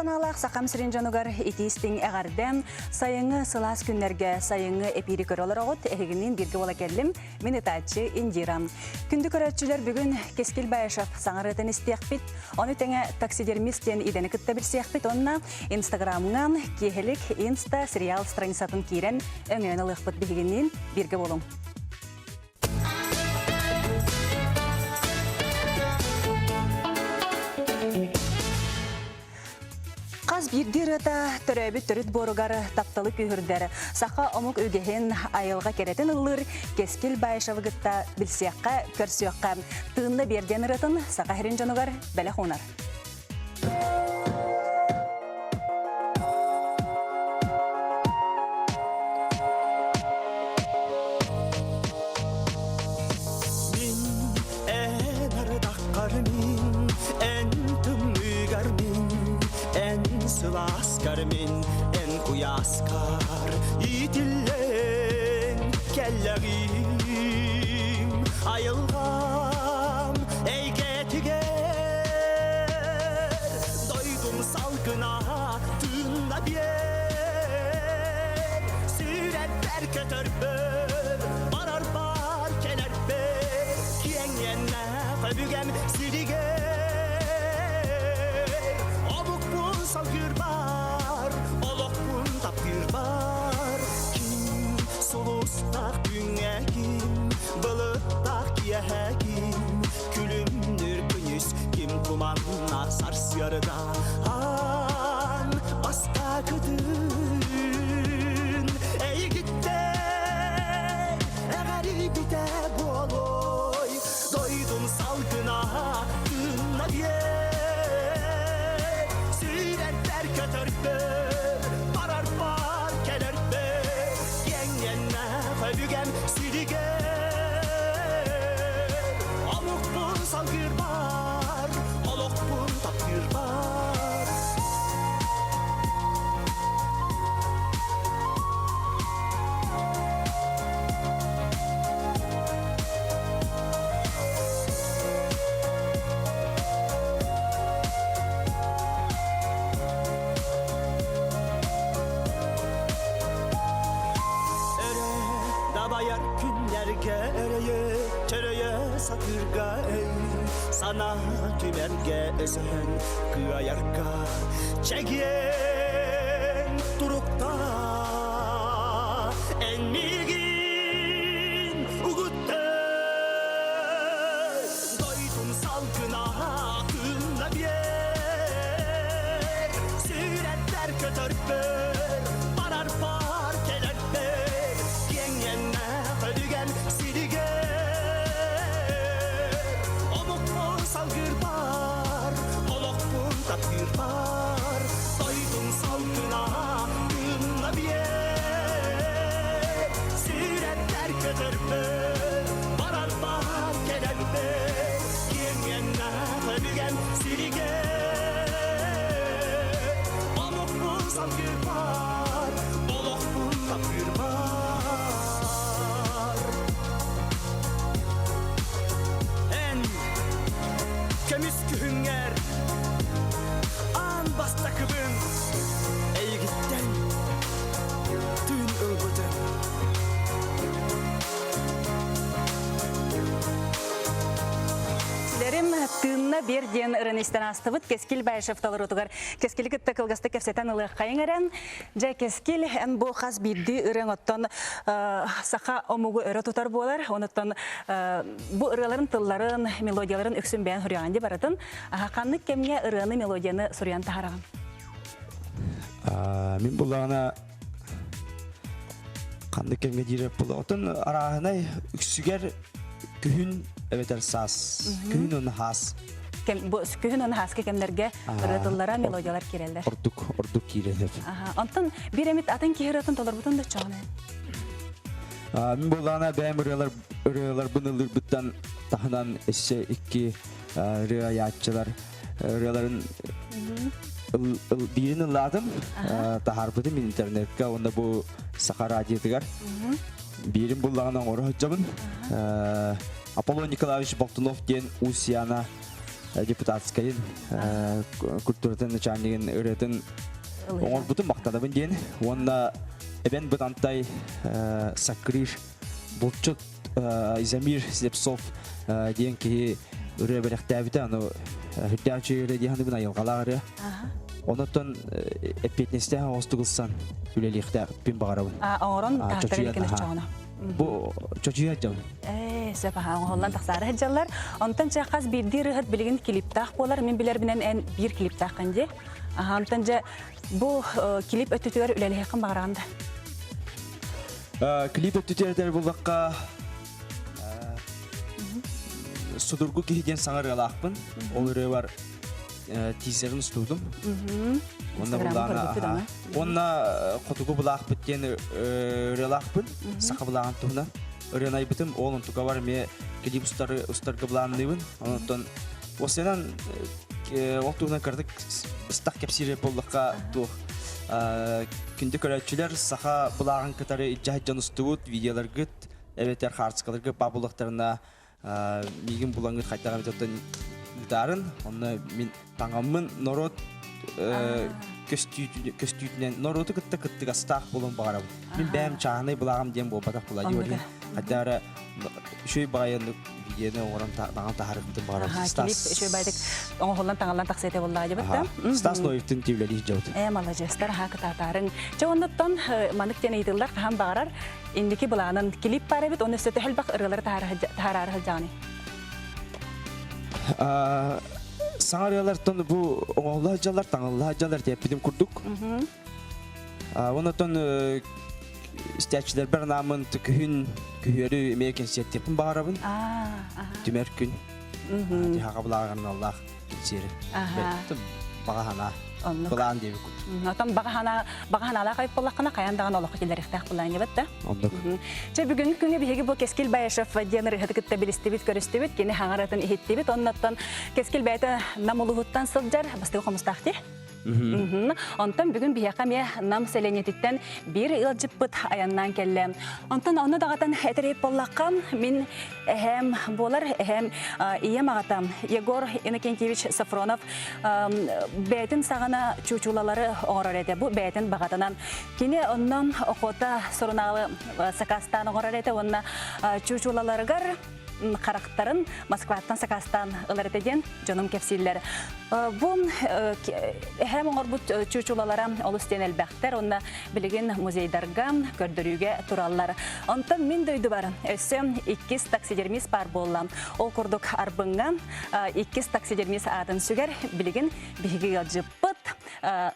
санаалаах Сахам сирин дьонугар итии-истиҥ эҕэрдэм, сайыҥҥы сылаас күннэргэ сайыҥҥы эпиири көрө олороҕут, эһигинниин бииргэ буола кэллим, мин ытааччы Индира. Күндү көрөөччүлэр бүгүн Кэскил Баишев саҥарыытын истиэхпит, ону тэҥэ таксидермист диэн идэни кытта билсиэхпит уонна Инстаграмҥа киэһэлик Инста сериал страницатын киирэн өҥөйөн ылыахпыт биһигинниин бииргэ буолуҥ. Хас биирдии ырыата төрөөбүт төрүт буоругар тапталы күүһүрдэр, саха омук үгэһин, айылҕа кэрэтин ыллыыр Кэскил Баишевы кытта билсиэххэ, көрсүөххэ. Тыынна биэрдиэн ырыатын Саха сирин дьонугар бэлэх уунар. Мин эн ардаххар мин, эн тымныыгар мин, эн сылааскар мин, эн куйааскар иитиллэн кэллэҕим айылҕам эйгэтигэр дойдум салгына тыынна биэр сүрэхпэр көтөрбөр барарбар кэлэрбэр киэҥ өбүгэм сиригэр омукпун салгыырбар олохпун таптыырбар ким сулустаах күҥҥэ ким былыттаах киэһэ ким күлүмнүүр күнүс ким туманнаах сарсыарда аан бастакытын эйигиттэн эҕэрийбитэ буолуой дойдум салгына тыынна биэр сүүрэрбэр көтөрбөр барарбар кэлэрбэр киэҥ өбүгэм сиригэр омукпун салгыырбар олохпун таптыырбар. Өрө дабайар күннэргэ өрөйө, чөрөйө сатыырга өй, санаа түмэргэ өсөһөн кыайарга чэгиэн турукта эн миигин угутта дойдум салгына тыынна биэр сүрэхтэр көтөрбөр барар бар кэлэрбэр киэҥ өлүгэн сиригэр омукпун салгыырбар олохпун таптыырбар дойдум салгына тыынна биэр сүрэхтэр көтөрбөр барар бар кэлэрбэр киэҥ өбүгэм сиригэр омукпун салгыырбар олохпун таптыырбар. Эн көмүс күһүҥҥэр аан бастакыбын эйигиттэн түүн ылбытым. Лэрим тыынна бер диэн ырын истэн астыбыт Кэскил Баишев толоруутугар Кэскили кытта кылгастык кэпсэтэн ылыаххайыҥ эрэн. Дьэ, Кэскил, эн бу хас биирдии ырыаҥ оттон саха омугу өрө тутар буолар. Онуттан бу ырыаларын тылларын, мелодияларын үксүн бэйэн суруйаҕын дии барытын. Ханнык кэмҥэ ырыаны, мелодияны суруйан таһараҕын? Мин буллаҕына ханнык кэмҥэ диир буолла. Оттон арааһынай үксүгэр күһүн эбэтэр саас. Күһүн уонна хаас. Кэм, бу күһүн уонна хааска кэмнэргэ ырыа тыллара, мелодиялар киирэллэр. Ордук, ордук киирэллэр. Онтон биир эмит атын киһи ырыатын толорбутун да чоҕун Мин буоллаҕына бэйэм ырыалар ырыаларбын ыллыырбыттан таһынан өссө икки ырыа айааччылар ырыаларын биирин ыллаатым, таһаарбытым интернетка уонна бу Саха радиотыгар. Биирин буллаҕына оҥоро сылдьабын. Аполлон Николаевич Болтунов диэн Усьяна. депутатскайын культуратын начальнигын ырыатын оҥорбутун махтанабын диэн уонна Эбэн Бытантай Саккырыыр булчут Изамир Слепцов диэн киһи ырыа бэлэхтээбитэ аны үрдээх үчүгэй ырыа дии саныыбын айылҕалаах ырыа онотон эппиэтинэстээх оҕустук ылсан үлэлиэхтээхпин баҕарабын оҥорон таһтарын иккин бу чочуйа дьон Ээ, сөп аха оҥоһуллан тахсаары сылдьаллар. Онтон чэ хас биирдии ырыаһыт билигин клиптаах буолар. Мин билэрбинэн эн биир клиптааххын дии. Аха, онтон дьэ бу клип өттүтүгэр үлэлэһиэххин баҕараҕын да? Клип өттүтүгэр буллахха судургу киһи диэн саҥа ырыалаахпын. Ол ырыабар тизерин устуудум. Онно буллаана Уонна хотугу былаахпыт диэн ырыалаахпын. Саха былааҕын туһунан ырыаны айбытым. Ол онтукабар эмиэ клип устарга былаанныыбын. Онтон осенан ол туһунан кыратык быстах кэпсиир буоллахха туох күндү көрөөччүлэр саха былааҕын кытары илдьэ сылдьан устубут видеоларгыт эбэтэр хаартыскаларгыт баа буоллахтарына миигин булаҥҥыт хайдах эбит оттон ыытаарын онно мин таҥаммын норуот көстүүтүнэн норуоту кытта кыттыгастаах буолуон баҕарабын мин бэйэм чааһынай былааҕым диэн буолбатах була дии хайдах эрэ үчүгэй баҕайы видеоны оҥорон таҥан таһаарыахпытын баҕарабын Стас үчүгэй баҕайытык оҥоһуллан таҥаллан тахсыа этэ буоллаҕа дьабыт да Стас Ноевтын тиүлэлиир дьабыт ээ маладьыастар аһаа кытаатаарыҥ чэ оннуттан манык диэн ыйытыллар хаһан баҕарар Инники былаанын клип баар эбит, оны өссө төһө элбэх ырыалары таһаараары сылдьаҕыный? Саҥа ырыалартан бу оҥоһулла сылдьаллар, таҥылла сылдьаллар диэппитим курдук. Онотон истээччилэрбэр анааммын күһүн күһүөрү эмиэ кэнсиэртиэхпин баҕарабын. Түмэр күн. Дьаһаҕа былааҕыналлаах кэнсиэри. Баҕа санаа. Былаан диэбит курдук. Отон баҕа санаа баҕа санаалаах айып буоллаххына хайаан даҕаны олоххо киллэриэхтээх былаан да. Оннук. Чэ бүгүҥҥү күҥҥэ биһиги бу Кэскил Баишев диэн ырыаһыты кытта билистибит, көрүстүбүт, кини хаҥаратын иһиттибит. Оннуттан Кэскил бэйэтэ Нам улууһуттан сылдьар, бастакы хомустаах дии. Онтон бүгүн биһиэхэ эмиэ Нам сэлиэнньэтиттэн биир ыалдьыппыт айаннаан кэллэ. Онтон онно даҕатан этэр буоллахха, мин эһээм буолар, эһээм ийэм аҕата Егор Иннокентьевич Софронов бэйэтин саҕана чуучулалары оҥорор этэ. Бу бэйэтин баҕатынан. Кини онно охота сурунаалы сакаастаан оҥорор этэ уонна чуучулаларыгар харахтарын Москваттан сакаастаан ылар этэ диэн дьонум кэпсииллэр. Бу эһээм оҥорбут чуучулалара олус диэн элбэхтэр уонна билигин музейдарга көрдөрүүгэ тураллар. Онтон мин дойдубар өссө иккис таксидермист баар буолла. Ол курдук Арбыҥҥа иккис таксидермист аатын сүгэр билигин биһиги ыалдьыппыт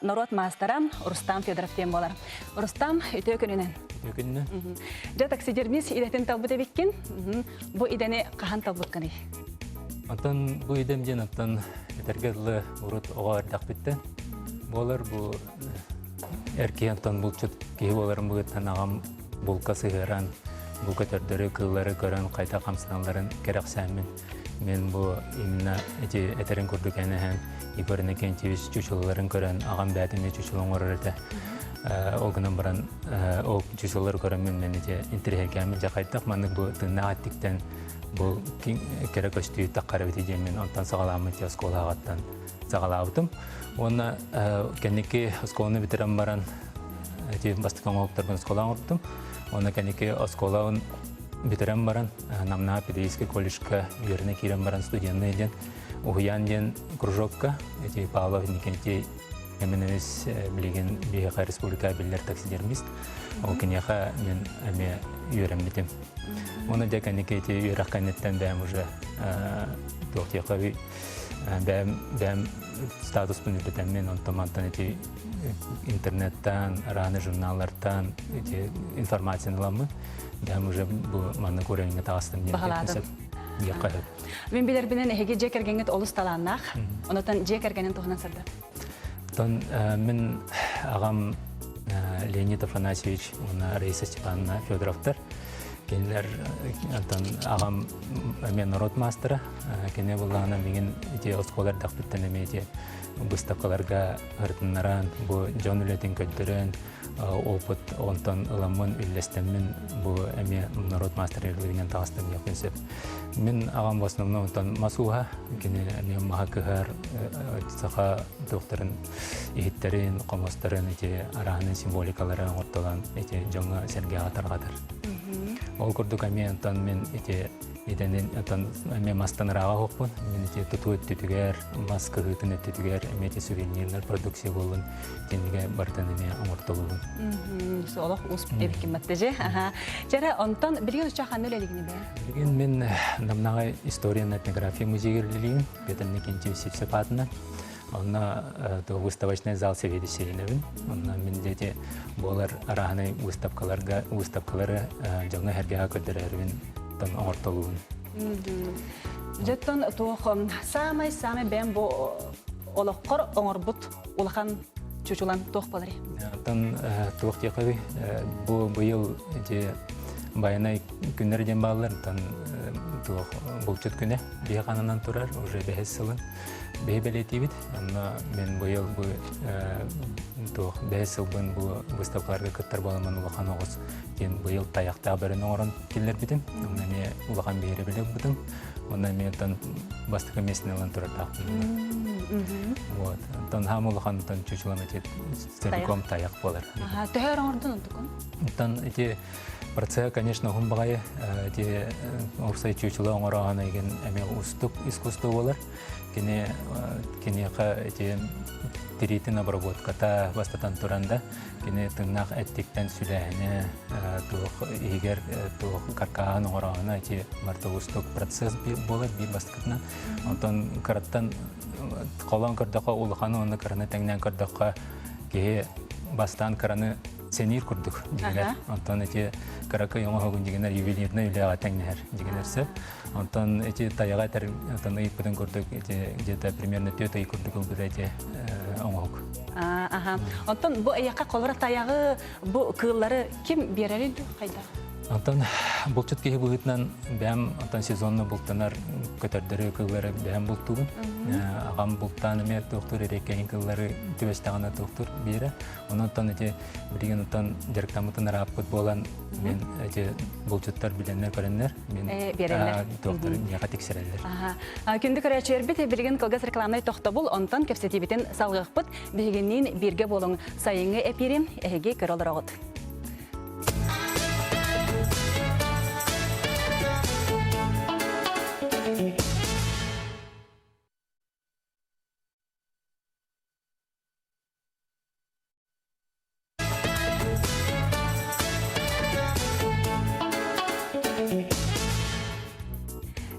норуот маастара Рустам Федоров диэн буолар. Рустам, үтүө күнүнэн. Үтүө күнүнэн. Дьэ таксидермист идэтин талбыт эбиккин. Бу идэни хаһан талбыккыный? Оттон бу идэм диэн оттон этэргэ дылы урут оҕо эрдэхпиттэн буолар бу эр киһи оттон булчут киһи буоларын быһыытынан аҕам булка сыһыаран бу көтөрдөрү кыыллары көрөн хайдах хамсаналларын кэрэхсээммин мен бу именно эти этэрин курдук эн эһэм Егор Иннокентьевич чучулаларын көрөн аҕам бэйэтин эмиэ чучула оҥорор этэ ол гынан баран ол чучулалары көрөн мен ити интэриэһиргээммин дьэ хайдах маннык бу тыыннаах эттиктэн бу кэрэ көстүү таххар эбит диэн мин онтон саҕалааммыт оскуолаҕаттан саҕалаабытым уонна кэнники оскуоланы бүтэрэн баран ити бастакы оҥоһуктарбын оскуола оҥорбутум уонна кэнники оскуолабын бүтэрэн баран Намнаа педагогическай колледжка үөрэнэ киирэн баран студенный диэн уһуйаан диэн кружокка эти Павлов Никентий Эминович билигин биһиэхэ республика биллэр таксидермист ол киниэхэ мин эмиэ үөрэммитим Уонна дьэ кэнники ити үөрэх кэнниттэн бэйэм уже туох диэххэ бэйэм бэйэм статуспун үрдэтэммин онтон мантан ити интернеттан арааны журналлартан ити информацияны ыламмын бэйэм уже бу маннык уровеньҥа таҕыстым диэн Баҕалаатым. диэххэ сөп. Мин билэрбинэн эһиги дьиэ кэргэҥҥит олус талааннаах. Онотон дьиэ кэргэнин туһунан сырдат. Оттон мин аҕам Леонид Афанасьевич уонна Раиса Степановна Федоровтар. Кинилэр оттон аҕам эмиэ норуот маастара. Кини буллаҕына миигин ити оскуола эрдэхпиттэн эмиэ ити быыстапкаларга ырытыннаран, бу дьон үлэтин көрдөрөн, опыт онтон ыламмын үллэстэммин бу эмиэ норуот маастара ярлыгынан таҕыстым диэхпин сөп. Мин аҕам в основном онтон мас ууһа, кини эмиэ маһа кыһар, саха туохтарын иһиттэрин, хомустарын ити арааһынай символикалары оҥортолон ити дьоҥҥо сэргэҕэ тарҕатар. Ол курдук эмиэ онтон мин ити итинин отон эмиэ мастан ырааҕа оһохпун. Мин ити тутуу өттүтүгэр, мас кыһыытын өттүтүгэр эмиэ ити сувенирнар продукция буоллун итиннигэ барытын эмиэ оҥортолугун. Олох ус эбиккин маттажы. Чара онтон билигин уча ханна үлэлигини бэ? Билигин мин Намнаҕа история этнография музейыгар үлэлиибин. Петр Никитич Сивцев аатынан. Онно выставочный зал сэбиэдиссэйинэбин. Онно мин дети буолар арааһынай выставкаларга выставкалары дьоҥҥо сэргэҕэ көрдөрөрбүн тон оҥортолуубун. Дьоттон туох саамай-саамай бэйэм бу олоххор оҥорбут улахан чучулан туох буоларый? Оттон туох диэххэ бу быйыл ити байанай күннэр диэн бааллар, оттон туох булчут күнэ биһи ханынан турар уже бэһис сылын. Биһи бэлиэтиибит. Онно мин быйыл бу туох бэһис сылбын бу выставкаларга кыттар буоламмын улахан оҕус диэн быйыл тайахтаах бөрөнү оҥорон киллэрбитим. Онно эмиэ улахан биһирэбили ылбытым. Онно эмиэ оттон бастакы миэстэни ылан турардаахпын. Вот. Оттон хаам улахан оттон чучулам эти целиком тайах буолар. Төһө оҥордун онтукун? Оттон ити процесс, конечно, уһун баҕайы. Ити уопсай чучула оҥорооһун эйгин эмиэ устук искусство буолар. Кини киниэхэ ити тириитин обработката бастатан туран да кини тыыннаах эттиктэн сүлээһинэ туох иһигэр туох каркааһын оҥорооһуна ити барыта уустук процесс буолар биир бастакытынан. Онтон кыраттан холоон көрдөххө улаханы уонна кыраны тэҥнээн көрдөххө киһи бастаан кыраны сэниир курдук дьигинэр. Онтон ити кыракый оҥоһугун дьигинэр ювелирнай үлэҕэ тэҥнэһэр дьигинэр сөп. Онтон ити тайаҕа этэр онтон ыйыппытын курдук ити где-то примерно түөрт ый курдук ылбыта ити оҥоһук. Аха. Онтон бу эйэхэ холоро тайаҕы бу кыыллары ким биэрэрий дуу хайдах? Онтон булчут киһи быһыытынан бэйэм онтон сезонно бултанар көтөрдөрү кыыллары бэйэм бултуубун. Аҕам бултаан эмиэ туохтуур эриэккэһин кыыллары түбэстэҕинэ туохтуур биэрэ. Онон ити билигин оттон дьарыктаммытын ырааппыт буолан мин эти булчуттар билэннэр көрөннөр мин биэрэллэр. Туохтар миэхэ тиксэрэллэр. Күндү көрөөччүлэрбит билигин кылгас рекламнай тохтобул, онтон кэпсэтиибитин салгыахпыт. Биһигинниин бииргэ буолуҥ сайыҥҥы эпири эһиги көрө олороҕут.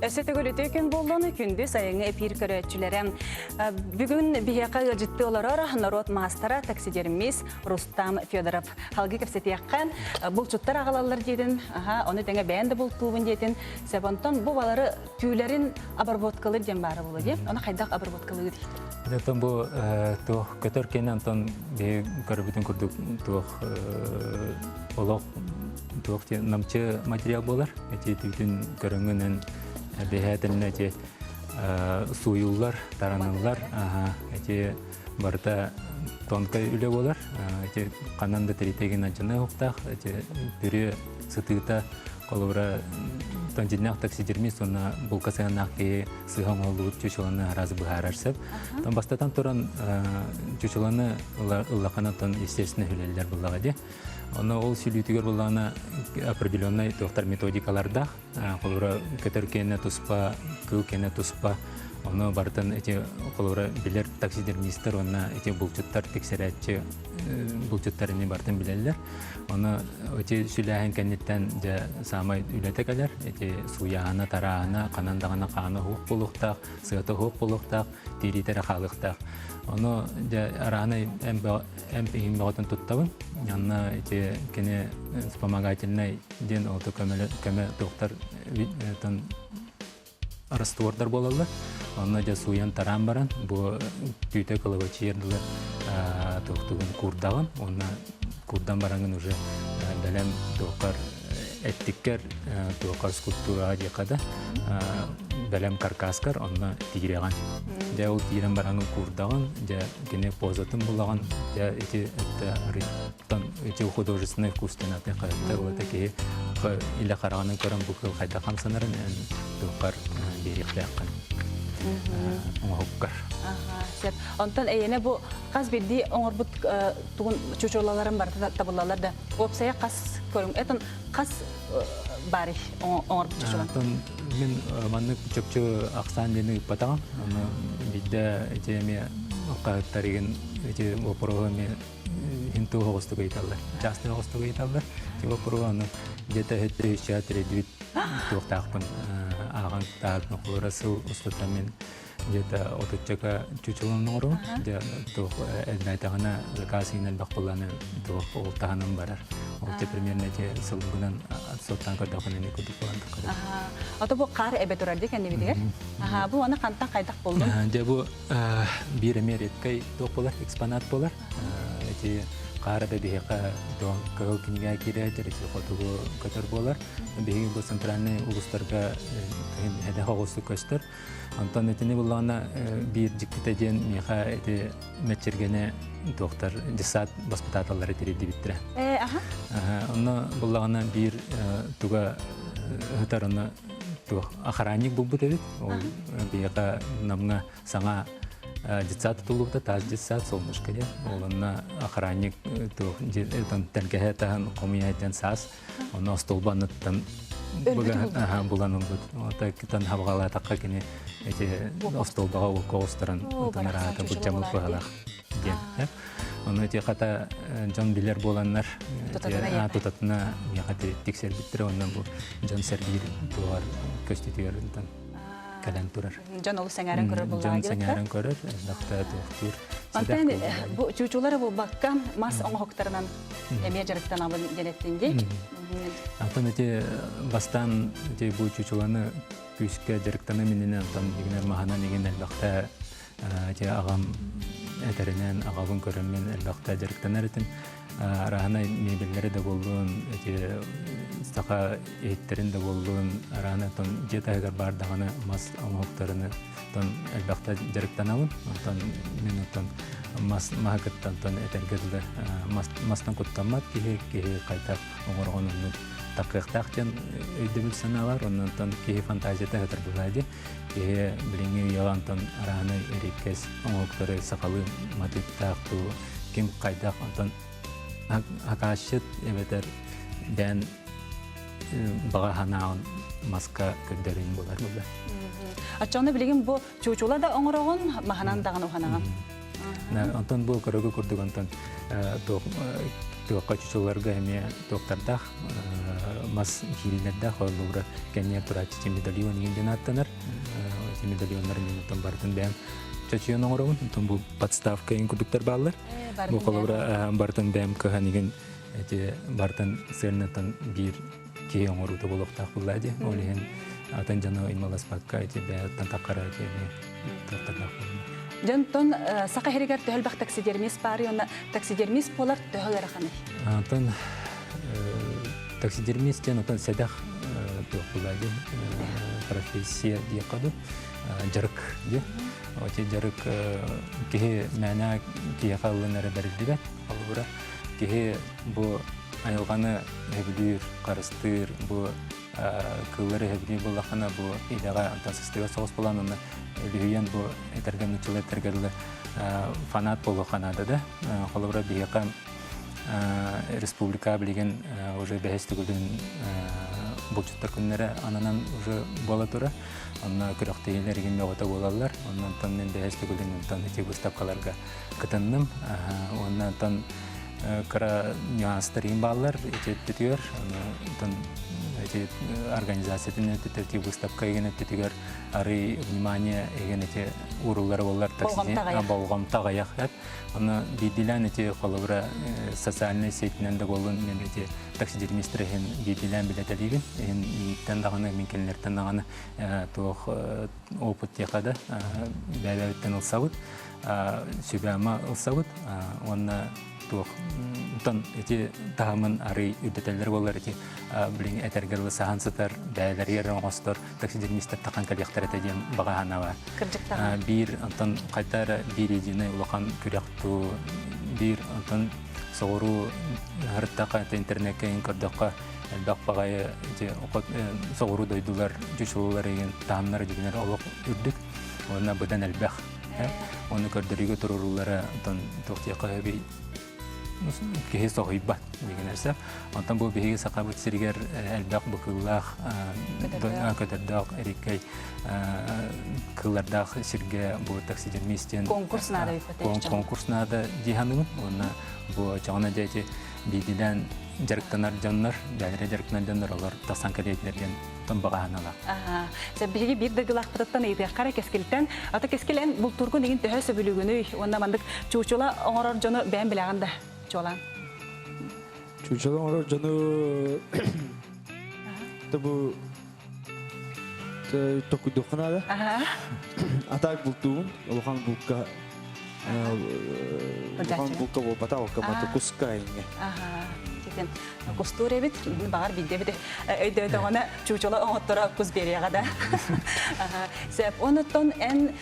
Өссө төгүл үтүө күн буоллун, күндү сайыҥҥы эпир көрөөччүлэрэ. Бүгүн биһиэхэ ыалдьыттыы олорор норуот маастара, таксидермист Рустам Федоров. Халгы кэпсэтиэххэ, булчуттар аҕалаллар диэтин, ону тэҥэ бэйэн да бултуубун диэтин, сөп онтон бу балары түүлэрин обработкалыыр диэн баара буолуо дии. Ону хайдах обработкалыыр? Оттон бу туох көтөр кэнэ онтон биһи көрбүтүн курдук туох олох туох намчы материал буолар. Эти түүтүн көрөҥүнэн бэһээтиннэ эти сууйуллар, тараныллар. Эти барыта тонкай үлэ буолар. Эти ханан да тиритэгин алдьана уһуктаах. Эти бүрү сытыыта Холобура, тонжиннаах таксидермист уонна булка сыһыаннаах киһи сыыһа оҥоһуллубут чучуланы араас быһаарар сөп. Тон бастатан туран чучуланы ыллахана тон естественно хүлэллэр буллаҕа дии. Онно ол сүлүүтүгэр буллаҕына определенный туохтар методикалардаах. Холобура, көтөр киэнэ туспа, кыыл киэнэ туспа. Ону барытын эти холобура билэр таксидермистер уонна эти булчуттар тиксэрээччи булчуттар ини барытын билэллэр. Ону ити сүлээһин кэнниттэн дьэ саамай үлэтэ кэлэр. Ити сууйааһына, тарааһына, ханан даҕаны хаана уһук буолуохтаах, сыата уһук буолуохтаах, тириитэ эрэ хаалыахтаах. Ону дьэ араанай эмп иһин бөҕөтүн туттабын. Онно ити кини вспомогательнай диэн ото көмө туохтар раствордар буолаллар. Онно дьэ сууйан тараан баран бу түүтэ кылабачыйар дылы туохтугун куурдаҕын уонна куурдан бараҥын уже бэлэм туоххар эттиккэр туоххар скульптураҕа диэххэ да бэлэм каркаскар онно тиирэҕин. Дьэ ол киирэн бараҥын куурдаҕын, дьэ кини позатын булаҕын, дьэ ити өттө арыйтан ити художественный вкус диэн атын хаһыттар уота киһи илэ хараҕынан көрөн бу кыыл хайдах хамсанарын эн туоххар биэриэхтээххин оҥоһуккар. Сөп. Онтон эйиэнэ бу хас биирдии оҥорбут тугун чучулаларын барыта табыллалар да уопсайа хас көрүҥ этон хас баарый оҥорбут чучулан? Онтон мин маннык чопчу ахсаан диэни ыыппатаҕым. Ону биирдэ ити эмиэ хаһыттарыгын ити боппуруоһу эмиэ иһин туох оҕустук ыйыталлар. Частый оҕустук ыйыталлар. Ити боппуруоһу аны где-то өттө тирэдибит туохтаахпын ааҕан таһаатын холура сыл устата мин где-то отуччака чучулан оҥоробун. Дьэ туох элбээтэҕинэ заказ иһин элбэх буоллаҕына туох ол таһынан барар. Ол те примерно эти сылгынан суоттаан көрдөххүнэ ини курдук буолан таххар. Ото бу хаар эбэ турар дии кэннибитигэр. Аха, бу аны хантан хайдах буллуҥ? Дьэ бу биир эмиэ редкай туох буолар, экспонат буолар. Эти хаар эбэ биһиэхэ кыһыл кинигэ киирэр, ити хотугу көтөр буолар. Биһиги бу центральный улуустарга эдэх оҕустук көстөр. Онтон итини буллаҕына биир дьиктитэ диэн миэхэ ити мэччиргэни туохтар десант баспытааталлары тириэрдибиттэрэ. Онно буллаҕына биир туга ыһытар онно туох охранник булбут эбит. Ол биһиэхэ Намҥа саҥа детсад тутуллубута, таас детсад, солнышко диэн. Ол онно охранник туох тэлгэһэ таһан хомуйа диэн саас Онно остуолба анныттан булан ылбыт. Оттон хабаҕалаатахха кини эти остуолбаҕа уокка оҕустаран онтон араата былдьаммыт быһалаах диэн. Ону ити хата дьон билэр буоланнар тутатына миэхэ тиксэрбиттэрэ онно бу дьон сэргиир туоҕар көстүүтүгэр онтон кэлэн турар. Дьон олус сэҥээрэн көрөр буоллаҕа Дьон сэҥээрэн көрөр, элбэхтэ туохтуур. Онтон бу чуучулары булбакка мас оҥоһуктарынан эмиэ дьарыктанабын диэн эттин дии. Антон ити бастаан ити бу чуучуланы күүскэ дьарыктана мининэ онтон игинер маһынан игин элбэхтэ ити аҕам этэринэн аҕабын көрөммүн элбэхтэ дьарыктанар этим. Араһанай мебеллэри да буоллун, ити саха иһиттэрин да буоллун, араһана тон дьиэ таһыгар баар даҕаны мас оҥоһуктарыны тон элбэхтэ дьарыктанабын. Онтон мин оттон мас маһы кыттан тон этэргэ дылы мас мастан куттаммат киһи киһи хайдах оҥоргон оннук такыахтаах диэн өйдөбүл санаалар. Оннуттан киһи фантазията ыһытар быһаа дии. Киһи билиҥҥи үйэҕэ онтон араһанай эриэккэс оҥоһуктары сахалыы матыыптаах дуу ким хайдах онтон акаасчыт эбэтэр бэйэн баҕа санааҕын маска көрдөрүүн буолар буолла. Оччоҕуна билигин бу чуучула да оҥороҕун, маһынан даҕаны уһанаҕын. Онтон бу көрөгү курдук онтон туохха чучуларга эмиэ туохтардаах мас киирилэрдээх оллура кэнниэр турааччы медальон иин диэн ааттанар. Эти медальоннары мен оттон барытын бэйэм чочуйан оҥоробун. Онтон бу подставка иин курдуктар бааллар. Бу холобура барытын бэйэм кыһан игин эти барытын сыаннатан биир киһи оҥоруута буолуохтаах буолла дии. Ол иһин атын дьону ыймаласпакка эти бэйэттэн таххара эти эмиэ туохтардаах буолла. Дьонтон саха иһигэр төһө элбэх таксидермист баар уонна таксидермист буолар төһө ыараханый? Антон таксидермист диэн отон сэдэх туох буолла дии профессия диэххэ дуу дьарык дии. Оти дьарык киһи мээнэ киһиэхэ ыллын эрэ бэриллибэт. Холобура, киһи бу айылҕаны өһүлүүр, харыстыыр, бу кыыллары өһүлүүр буоллаххына, бу идэҕэ онтон сыстыгас соҕус буолан онно үлүһүйэн бу этэргэ нуччалыы этэргэ дылы фанат буолуохха наада да. Холобура, биһиэхэ республика билигин уже бэһис төгүлүн булчуттар күннэрэ ананан уже буола турар. Онно күрэхтэһиилэр игин бөҕөтө буолаллар. Оннонтон мин бэһис төгүлүн онтон ити выставкаларга кытынным. Уонна онтон кыра нюанстар игин бааллар ити өттүтүгэр. Онтон эти организациятын өттүтүгэр, ити выставка игин өттүтүгэр арый внимание игин ити ууруллара буоллар болҕомто аҕыйах. Ону биирдиилээн ити холобура социальнай сетинэн да буоллун мен ити таксидермистр иһин биирдиилээн билэтэлиибин. Иһин мииттэн даҕаны, мин кинилэртэн даҕаны туох опыт диэхэ да бэйэбиттэн ылсабыт. сүбэ-ама ылсабыт уонна туох онтон ити таһымын арый үрдэтэллэр буолар ити билиҥ этэргэ дылы саһан сытар бэйэлэригэр оҥостор таксидермистэр тахан кэлиэхтэр этэ диэн баҕа санаа баар. Биир онтон хайта эрэ биир единый улахан күрэх туу биир онтон соҕуруу ырыттахха интернеккэ көрдөххө элбэх баҕайы ити соҕуруу дойдулар чучулулар игин таһымнара дьигинэр олох үрдүк уонна быдан элбэх Оны көрдөрүүгэ туруоруллара онтон туох диэххэ сөбүй киһи соһуйбат дигинэрсэ. Онтон бу биһиги сахабыт сиригэр элбэх быкыллаах көтөрдөөх эриккэй кыллардаах сиргэ бу таксидермист диэн конкурс наада конкурс наада дии саныыбын уонна бу чоҕуна дьэ биирдиилээн дьарыктанар дьоннор бэйэлэрэ дьарыктанар дьоннор олор тахсан кэлиэтилэр диэн баҕаһаналар. Биһиги биир дойдулаахпытыттан ыйытыахха эрэ Кэскилтэн. Ата Кэскил эн бултуургун игин төһө сөбүлүүгүнүй уонна маннык чуучула оҥорор дьону бэйэн билэҕин да чуолаан? Чуучула оҥорор дьону бу токуйдуохха наада. Атаак бултуубун, улахан булка улахан булка буолбата, алка куска иҥҥэ. Ситин кустуур эбит, баҕар биирдэ эбит өйдөөтөҕүнэ чуучула оҥотторо кус биэриэҕэ да. Сөп. Онуттан эн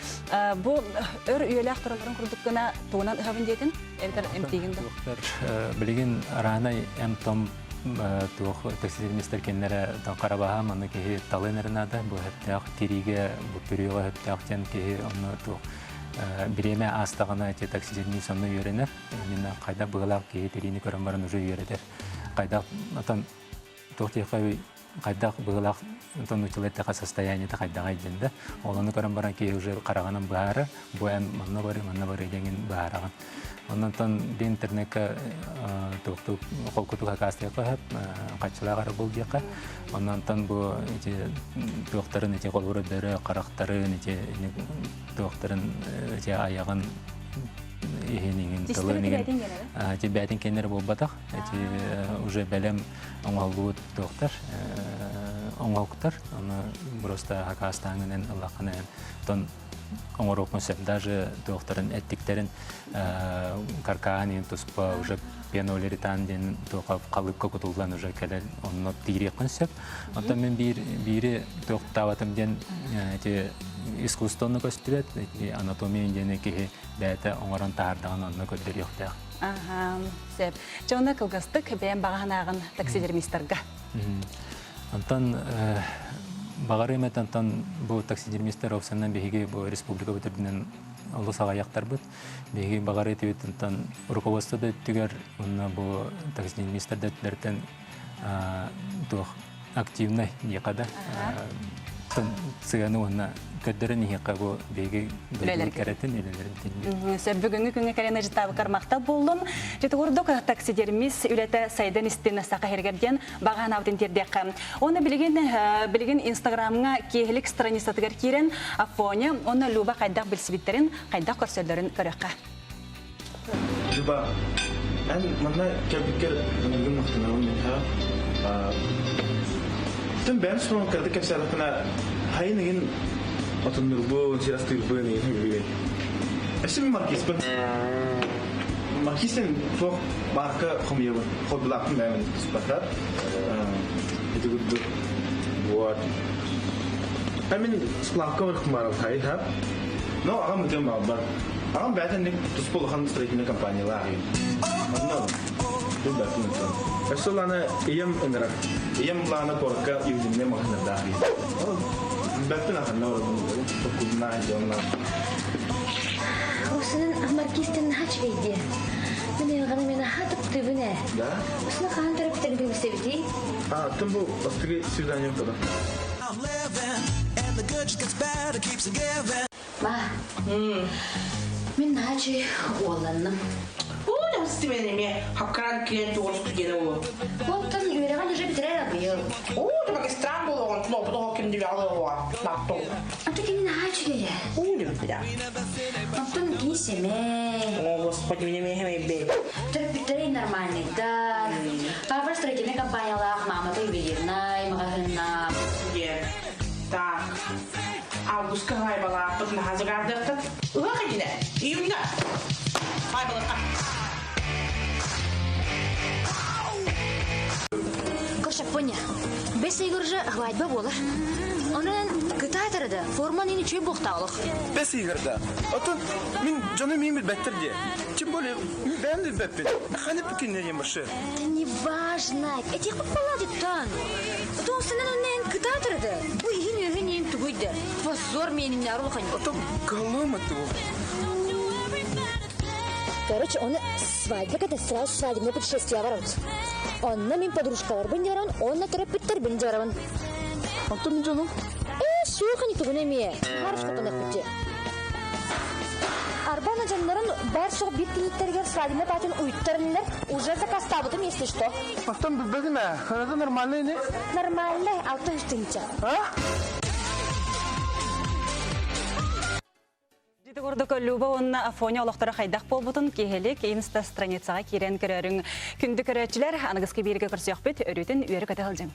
бу өр үйэлээх тураларын курдук гына тугунан ыһабын диэтин эбэтэр эмтиигин да? Билигин араанай эм-том туох таксидермистэр кинилэрэ харабаһа манна киһи талын эрэ наада бу сөптөөх тириигэ бу пүрүөҕэ сөптөөх диэн киһи онно туох бириэмэ аастаҕына эти таксидермист онно үөрэнэр именно хайдах быһыылаах киһи тириини көрөн баран уже үөрэтэр хайдах отон туох диэххэ хайдах быһыылаах онтон нууччалыы эттэххэ состояниета хайдаҕай диэн да ол ону көрөн баран киһи уже хараҕынан быһаарар бу эн манна барыы манна барыы диэҥин быһаараҕын оннонтон би интернекка туохтук холкутук хакаастыахха сөп хаччылаах эрэ бул диэххэ оннонтон бу ити туохтарын ити холобура бөрө харахтарын ити туохтарын ити айаҕын иһин иҥин тылын иҥин ити бээтин кэннэрэ буолбатах ити уже бэлэм оҥоһуллубут туохтар оҥоһуктар ону просто хакаастааҥынан ыллаххына тон оҥоруохпун сөп даже туохтарын эттиктэрин каркааһын иһин туспа уже пенолеретан диэн туоха халыыпка кутуллан уже кэлэн онно тиириэххин сөп оттон мин биир биири туохтаабатым диэн ити искусствоны көстүбэт анатомия диэни киһи бэйэтэ оҥорон таһаардаҕына онно көрдөрүөхтээх Аха, сөп. Чэ, онно кылгастык бэйэм баҕаһынааҕын таксидермистарга. Онтон баҕарыам этэ, онтон бу таксидермистар опсанан биһиги бу республикабыт үрдүнэн олус аҕыйахтарбыт. Биһиги баҕарыы этибит онтон руководство да өттүгэр уонна бу таксидермистар да өттүлэртэн туох активнай диэхэ да сыаны уонна көрдөрөн иһиэххэ бу биһиги дойдубут кэрэтин үлэлэрин тиннир. Сөп бүгүҥҥү күҥҥэ кэлэн ыжытаабыккар махтал буоллун. Дьэ курдук таксидермис үлэтэ сайдан истин саха иһэригэр диэн баҕанаабытын тиэрдиэххэ. Уонна билигин билигин Инстаграмҥа киэһэлик страницатыгар киирэн Афоня уонна Люба хайдах билсибиттэрин, хайдах көрсөллөрүн көрүөххэ. Люба, эн манна кэлбиккэр бүгүн махтанабын миэхэ. Тым бэйэм суругун кырдык кэпсээтэхпинэ, хайын игин отоннурбун, сир астыырбын игин сөбүлүүбүн. Өссө мин маркизпын. Маркизтен туох маарка хомуйабын. Хоббилаахпын бэйэм туспата. Ити курдук. Вот. А мин сплавка барыхпын баарыл хайы Но аҕам ытыам баҕарбат. Аҕам бэйэтэ инник туспа улахан строительнай компаниялаах үһү. Онно билбэппин оттон. Өссө лаана ийэм ыҥырар. Ийэм лаана куоракка ювелирнай маҕаһыыннардаах үһү. Ол билбэппин аханна барабын токкудунаа дьоннаах. Осунун маркизтен наһаа үчүгэй диэ. Мин айылҕаны мен аһаа таптыыбын ээ. Да? Осуна хаһан төрөппүттэрин билсэбитий? А, оттон бу бастакы свиданием тогда. Ма, мин наһаа үчүгэй уолланным. Уу, эмиэ хапкаран киирэн туорус диэн уу. Оттон үөрэҕин уже бүтэрэр быйыл. Уу, магистран буолуоҕун, лопут оҕо ким диэҕэ оҕо, бааттол. Ата кини наһаа үчүгэй ээ. Уу, диэбит Оттон кини сэмэй. О, господи, меня мехэмэйбэй. Төрөппүттэрэ нормальныйдар. Папа строительнай компаниялаах, мамата ювелирнай маҕаһыыннаах. Диэн. Так. Августка хаайбалаахпыт наһаа зыгаардыахтар. Ыһыах иннинэ, июньга хаайбалыахха. Коршапоня, бес ыйга уже свадьба буолар. Онон кытаатара да форман ини үчүгэй буохтаах Бес ыйгарда. Отон мин дьону мин билбэттэр дии. Тем более бэйэм билбэппин. Ханы бүтүннэ вообще. Да неважно. Этих палатиттан. Отон сенен оннен кытаатара да. Бу иһин үөһүн иин тугуй да. Позор миэниннээр улахан. Отон калым это. Короче, оны свадьба когда сразу свадебное путешествие барабыт. Онно мин подружкаларбын дьарабын, онно төрөппүттэрбин дьарабын. Антон мин дьонум. Э, суох тугун эмиэ. Харыс хотонохпут Арбана дьоннорун бар суох бир клиниктэригэр свадебный патын уйттарыннар уже заказтаабытым, если что. Антон билбэтим ээ. Это нормально ини? Нормально, 600 тыһыынча. А? Дьити курдук Люба уонна Афоня олохторо хайдах буолбутун киһилик инста страницаҕа киирэн көрөрүҥ. Күндү көрөөччүлэр, аныгыскы бииргэ көрсүөхпүт, өрүүтүн үөрэ көтө сылдьыҥ.